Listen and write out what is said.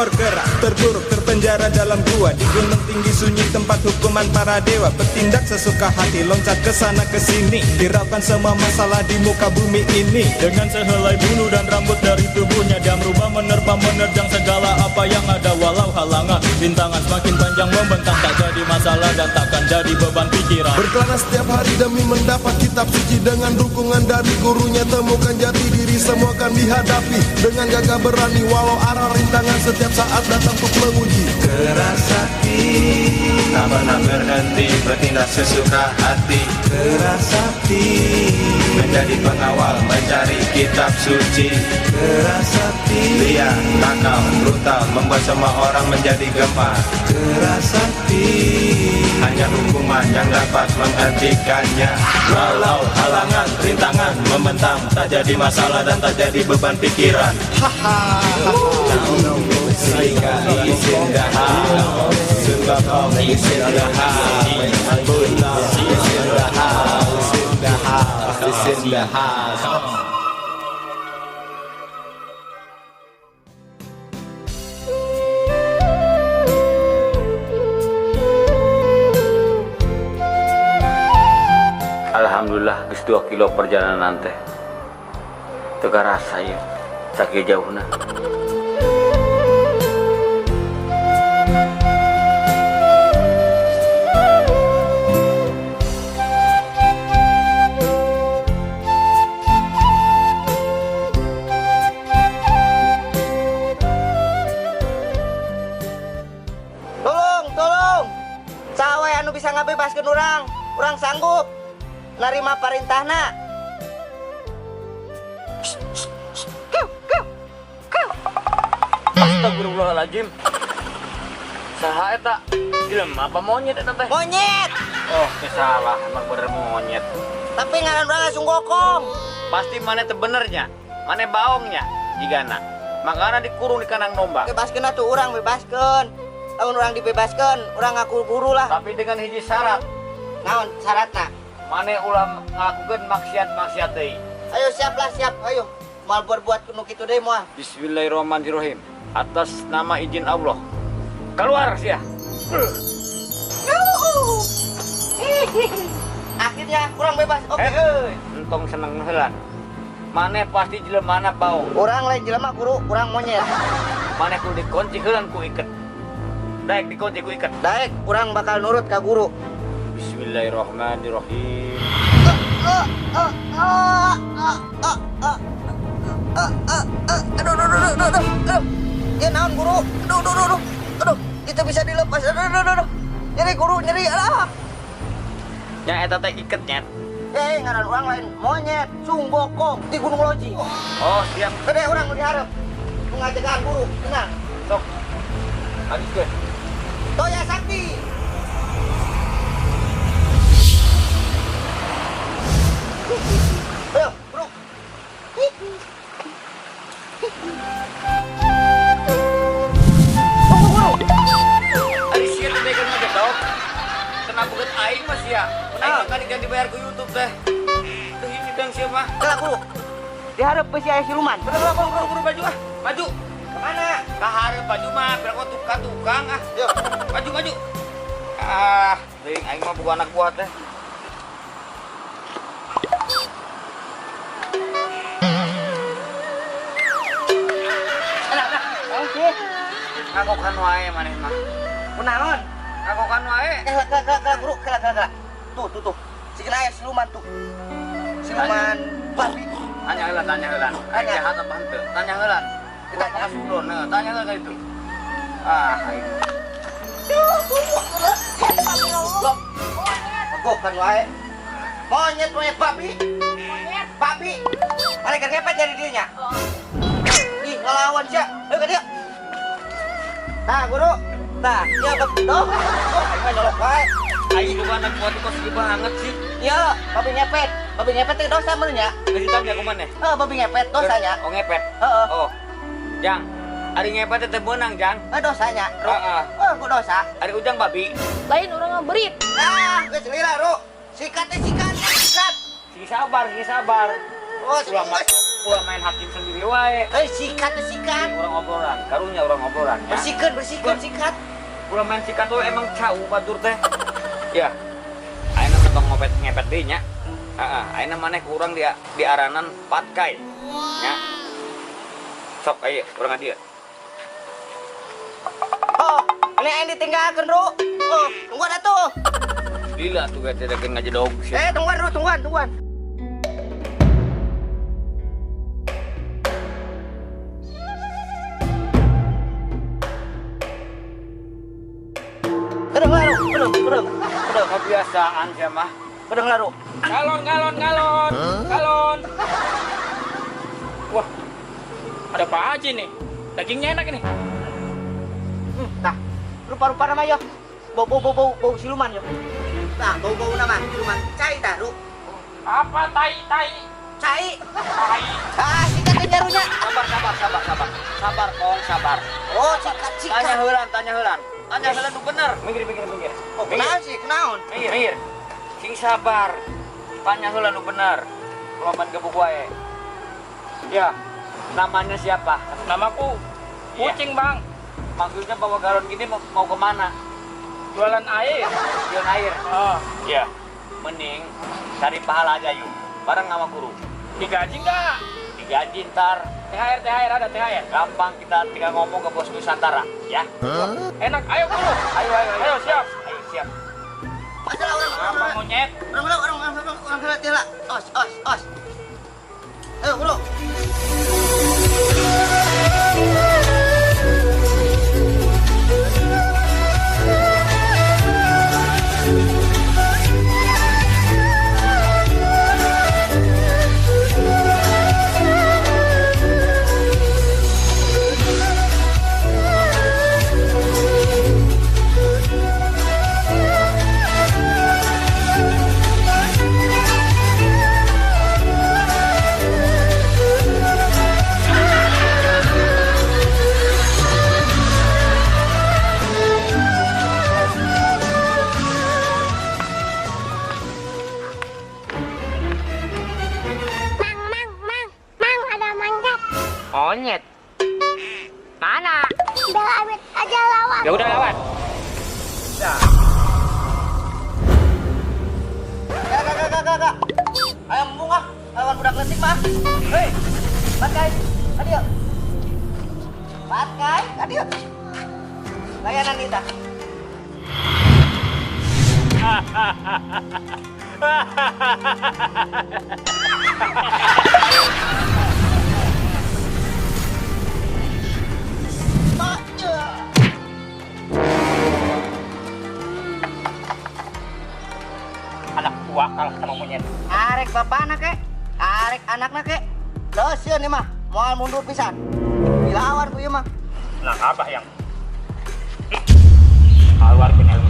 Seekor kera terpuruk, terpenjara dalam gua di gunung tinggi sunyi, tempat hukuman para dewa. Bertindak sesuka hati, loncat ke sana ke sini, hiraukan semua masalah di muka bumi ini. Dengan sehelai bulu dan rambut dari tubuhnya, dia merubah, menerpa, menerjang segala apa yang ada. Walau halangan rintangan semakin panjang membentang, tak jadi masalah dan takkan jadi beban pikiran. Berkelana setiap hari demi mendapat kitab suci. Dengan dukungan dari gurunya, temukan jati diri. Semua kan dihadapi dengan gagah berani, walau arah rintangan setiap saat datang untuk menguji. Kera sakti tak pernah berhenti, bertindak sesuka hati. Kera sakti menjadi pengawal mencari kitab suci. Kera sakti liar, nakal, brutal, membuat semua orang menjadi gempar. Kera sakti hanya hukuman yang dapat menghentikannya. Walau halangan rintangan membentang, tak jadi masalah dan tak jadi beban pikiran. Sika is in the house. Sungkokong is in the house. Bulldog is in the house. In the house, is in the house. Alhamdulillah, geus 2 kilo perjalanan teh. Teu karasa ya, sakieu jauhna. Tolong, tolong. Saha wae anu bisa ngabebaskeun urang? Urang sanggup nerima parintahna. Astagfirullahaladzim. Saha eta? Jelema apa monyet eta teh? Monyet. Oh, teu salah, emang bener monyet. Tapi ngaran urang langsung gokong. Pasti maneh teh benernya. Maneh baongnya jigana. Makana dikurung di kandang domba. Bebaskeun atuh urang, bebaskeun. Lamun urang dibebaskeun, urang ngaku guru lah. Tapi dengan hiji syarat. Naon syaratna? Maneh ulah ngalakukeun maksiat-maksiat deui. Ayo siap lah, siap. Ayo. Moal berbuat nu kitu deui moal. Bismillahirrahmanirrahim. Atas nama izin Allah. Keluar sia. Akhirnya kurang bebas. Oke. Entong seneng heula. Maneh pasti jelemana baong. Urang lain jelema guru, urang monyet. Maneh kudu dikunci heula ku iket. Daek dikunci ku iket. Daek, urang bakal nurut ka guru. Bismillahirrahmanirrahim. Aduh, aduh, aduh, aduh, aduh, aduh. Ya naon guru? Aduh, aduh, aduh, aduh. Aduh, itu bisa dilepas. Aduh, aduh, aduh, aduh. Nyeri guru, nyeri. Alah. Nya eta teh iket nyet. Ngaran urang lain monyet, sunggokong di Gunung Loji. Oh, siap. Gede urang nu diharap. Nu ngajagaan guru, tenang. Sok. Lanjutkeun. Toya Sakti. Ayo, bro. Tunggu, guru. Ari sia teh megang ngagedok. Kena buket aing mah sia. Aing mah kan diganti bayar ku YouTube teh. Teu ini dang sia mah. Kela guru. Diharap besi aya siluman. Buru, buru, buru, buru, baju ah. Maju. Kemana? Ka hareup baju mah, biar kau tukang tukang ah. Yuk. Maju, maju. Ah, teuing aing mah bukan anak buah teh. Alah, alah. Naon sih? Ngagokan wae maneh mah. Kunaon? Ngagokan wae. Kela, kela, kela, kela, guru, kela, kela, kela. Tuh, tuh, tuh. Si kena aya siluman tuh. Siluman babi. Tanya heula, tanya heula. Tanya. Jahat apa henteu? Tanya heula. Kita Tanya. kasih ulun, heuh, tanya heula ka itu. Ah, aing. Loh. Ngagokan wae. Monyet, monyet babi. Monyet babi. Mari keur ngepet jadi dirinya. Ih, ngelawan sia. Ayo ka dieu. Nah, guru. Nah, ieu tuh. Oh, aing mah nyolok wae. Aing juga anak buah kok sedih banget sih. Iya, babi ngepet. Babi ngepet teh dosa meureun nya. Geus ditanya ku maneh? Heeh, babi ngepet dosanya. Oh, ngepet. Heeh. Oh. Jang, ari ngepet teh meunang, Jang. Dosanya, Ru. Heeh. Oh, ku dosa. Ari ujang babi. Lain urang ngaberit. Ah, geus lila, Ru. Sikat teh sikat, sikat. Sing sabar, sing sabar. Oh, Ulah geus. Ulah main hakim sendiri wae. Eh, sikat sikat. Urang obrolan, karunya urang obrolan ya. Bersihkan, bersihkan, sikat. Ulah main sikat tuh emang cau batur teh. Ya. Ayeuna mah tong ngopet ngepet deui nya. Heeh, ayeuna maneh ku urang dia diaranan patkai. Nya. Sok ayo urang ka dieu. Oh, ini aing ditinggalkeun, Ru. Oh, tungguan atuh. Lila tuh gak tidak ngajedog sih. Eh, tungguan, Ru, tungguan, tungguan. Kedeng laru, kedeng, kedeng, kedeng. Kebiasaan sih mah. Kedeng laru. Galon, galon, galon, galon. Wah, ada Pak Haji nih. Dagingnya enak ini. Nah, rupa-rupa nama yo. Bau bau bau bau bau siluman yo. Nah, bau bau nama siluman. Cai tah, Ru. Apa tai tai? Cai. Tai. Ah, sikat teh jarunya. Sabar, sabar, sabar, sabar. Sabar, Kong, sabar. Oh, sikat, sikat. Tanya heulan, tanya heulan. Tanya heulan nu bener. Minggir, minggir, minggir. Oh, kunaon sih, kunaon? Minggir, minggir. Sing sabar. Tanya heula nu bener. Loman gebuk wae. Ya, namanya siapa? Namaku Kucing, Bang. Maksudnya bawa galon gini mau kemana? Jualan air. Jualan air? Oh. Iya. Mending cari pahala aja yuk. Bareng sama guru. Digaji nggak? Digaji ntar. THR, THR ada THR. Gampang, kita tinggal ngomong ke bos Nusantara, ya. Huh? Enak, ayo guru. Ayo, ayo, ayo. Ayo, siap. Ayo, siap. Masalah orang, apa monyet? Orang, orang, orang, orang, orang, orang, os, os, os. Ayo, guru. Monyet. Mana? Udah awet aja lawan. Ya udah lawan. Ya. Kak, kak, kak, kak. Ayo embung ah. Lawan budak leutik mah. Hei. Patkai. Adio. Patkai, adio. Layanan kita. Anak buah kalah sama monyet. Arek bapana kek, arek anakna kek. Leuseun ieu mah, moal mundur pisan. Dilawan ku ieu mah. Nah, abah yang keluarkeun ilmu